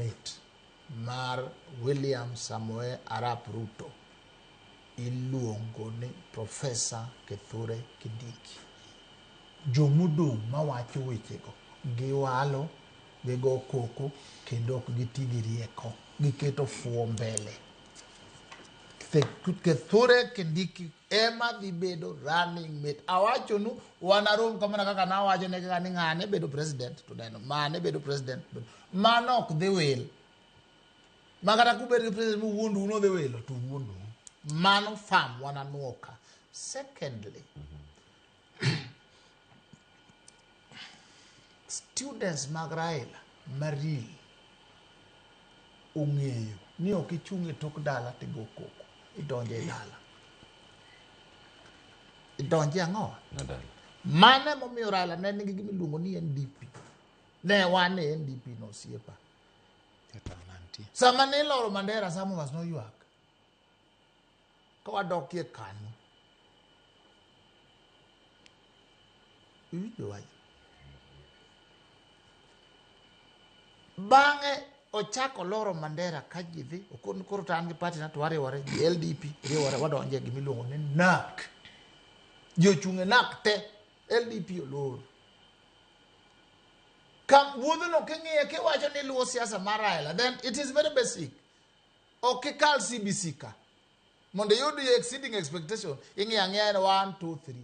mate mar William Samoei Arap Ruto iluongo ni Professor Kithure Kindiki. Jomodong' mawacho wechego giwalo, gigo koko kendo ok giti gi rieko, giketo fuwo mbele. Kithure Kindiki ema dhi bedo running mate. Awachonu wanarom kamana kaka nawacho ne kaka ni ng'ane bedo president to neno mane bedo president. Mano ok dhi wil. Ma kata kubet gi president mowuondu nodhi wilo to wuondu. Mano fam wananuo ka. Secondly, students mag Raila maril ong'eyo ni ok ichung' e tok dala tigo koko, idonjo e dala. Idonjo e ang'o? Mano emomiyo Raila ne nigi gima iluongo ni NDP. Ne wan e NDP no osiepa. Sama ne iloro Mandera, some of us noywak. Ka wadokie kanyo. Iwinjo wach? Bang'e ochako loro Mandera ka ji dhi, okon koro to an gi party na to wariwore gi LDP, riwore wadonje e gima iluongo ni NARC. Ji ochung' e NARC te, LDP olor. Ka wuodhno king'iye kiwacho ni iluwo siasa mar Raila, then it is very basic. Ok ikal CBC ka. Mondo iyud exceeding expectation, ing'iyo ang'iya en 1, 2, 3.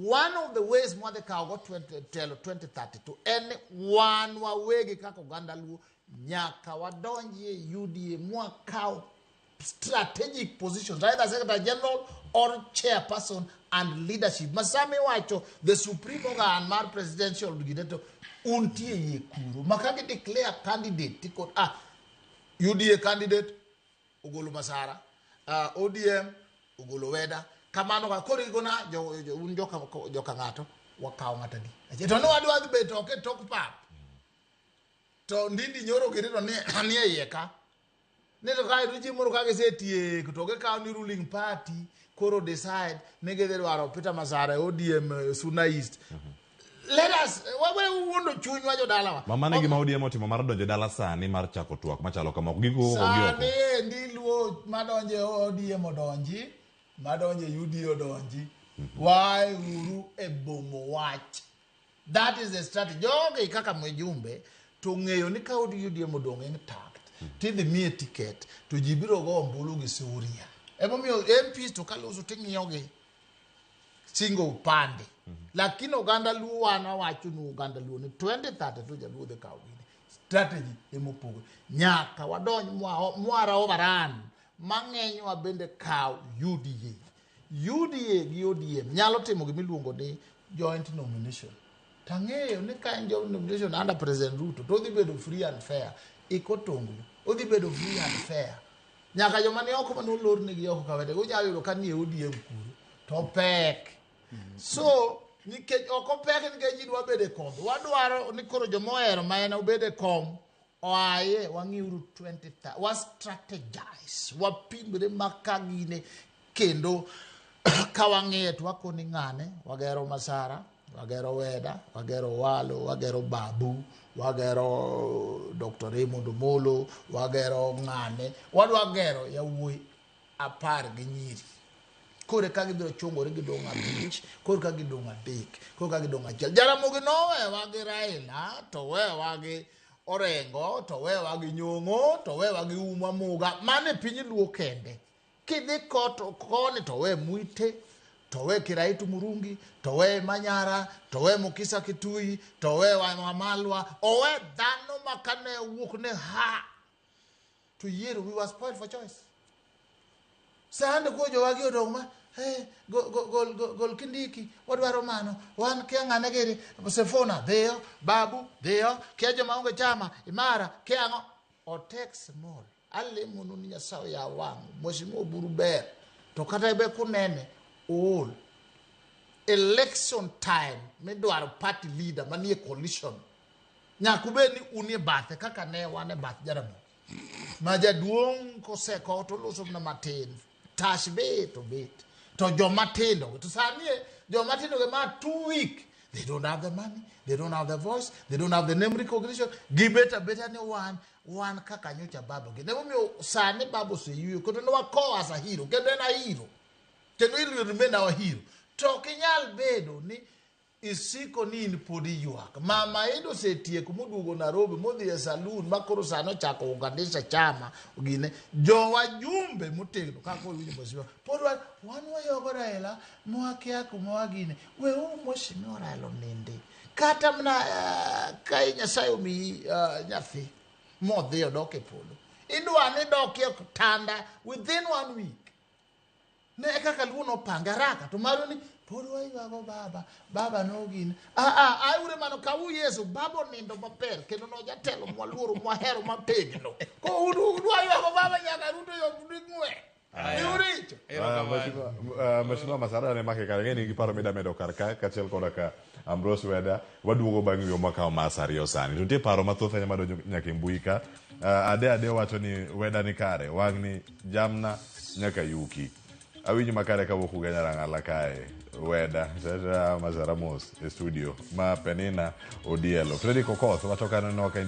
One of the ways mwadhi kawo go 20, telo 2032 en ni wan wawegi kaka oganda Luo nyaka wadonji e UDA mwakaw strategic positions, either secretary general or chairperson and leadership. Ma sama iwacho the supreme organ mar presidential gine to untie iye kuro. Ma ka gi declare candidate tikon ah UDA candidate ogolo Masara, ODM ogolo Weda, kamano ka koro igona jo, jo, un joka, joka ng'ato wakawo ng'ato adi. Achiel, To ne wadwa dhi bet oko e tok pap. To Ndindi Nyoro gini to ni e iye ka. Ni to kae to chieng' moro ka gisetieko to gikawo ni ruling party koro decide ni gidhi dwaro Peter Masara e ODM Suna East. Let us wawe wuondo chunywa jodalawa. Ma mano e gima ODM otimo mar donjo e dala sani mar chako twak machalo kama ok giko koko gi oko. Sani endi luo madonjo e ODM odonji, madonjo e UDA odonji. Wae uru e bomo wach. That is the strategy. Jogi kaka Mwijumbe to ng'eyo ni ka UDM odong' intact, tidhi miye ticket to ji biro go ombulu gi Suria. Emomiyo MPs to kaloso ting'iyogi singo upande. Lakini oganda Luo wan wawacho nu oganda Luo ni 2032 jaluo dhi kawo gini. Strategy emopogore. Nyaka wadonj mwara overrun mang'enywa bende kaw UDA. UDA gi ODM nyalo timo gima iluongo ni joint nomination. Tang'eyo ni ka en joint nomination under President Ruto to odhi bedo free and fair. Iko tonglo, odhi bedo free and fair. Nyaka joma ni oko mane olornegi oko kawete unyalo yudo ka nie ODM kuro to pek. So nikech ok opek nikech ji dwa bedo e kombe. Wadwaro ni koro joma ohero ma en obed e kom oaye wang'iuru 20 wa strategize wapimre ma ka gine kendo ka wang'iye to wakoni ng'ane wagero Masara wagero Weda wagero Walo wagero Babu wagero Dr. Raymond Omolo wagero ng'ane wadwa gero yawuoyi 10 gi nyiri koro ka gibiro chungore gidong' 5 koro ka gidong' 3 koro ka gidong' 1 Jaramogi nowewa gi Raila to wewa gi Orengo to wewa gi Nyong'o to wewa gi Uma Muga mano e piny Luo kende kidhi koni to we Mwite to we Kiraitu Murungi to we Manyara to we Mukisa Kitui to we Wamalwa owe dhano ma kane wuok ne ha to yiero we were spoiled for choice sande ko jowagi odong' ma hey, gol, gol, gol, gol Kindiki wadwaro mano wan kia ng'ane giri Sifuna dhiyo Babu dhiyo kia joma onge chama imara kia ang'o otek small alemonu ni Nyasaye oyaw wang' Mheshimiwa Oburu ber to kata be kunene ool election time midwaro party leader manie coalition nyaka ubed ni unie bathe kaka ne wan e bath Jaramogi ma jaduong' kosekow to oloso mana matin tash bet obet to joma tindo to sani e, joma tindo gi ma 2 week They don't have the money, they don't have the voice, they don't have the name recognition. Gibet abeta ni wan kaka nyocha baba gi. Emomiyo sani baba oseyueyo kendo ne wakowo as a hero, kendo en a hero. Kendo he will remain our hero. To ok inyal bedo ni isiko ni in pod iywak. Mama Ida osetieko moduogo Nairobi modhi e saloon ma koro sani ochako unganisha chama gine. Jowajumbe motegno kaka owinjo mheshimiwa pod wan wayogo Raila mwakia kuma wagine. Weuru mheshimiwa Raila onindi. Kata mana ka Nyasaye omiyi nyathi modhi odok e polo. Idwa ni dokie tanda within 1 week. Ne kaka Luo nopange haraka to maru ni pod waywago baba, baba nogin. Aure mano kawu Yesu, baba onindo maber kendo nojatelo mwaluoro mwahero mategno. Ko udwa ywago baba nyaka Ruto yo ng'we. Uricho. Mheshimiwa Masara ne make kar ng'eni gi paro mida medo kar ka kaachiel koda ka Ambrose Weda waduogo bang' yo makawo mas ariyo sani. To nitie paro mathoth ahinya madonjo nyaka e mbui ka. Ade wacho ni Weda ni kare, wang' ni jamna nyaka yuki. Awinjo makare kawuok Ugenya Rang'ala kae. Weda, Masara mos e studio ma Penina Odielo. Fredrick Okoth wacho ka neno ka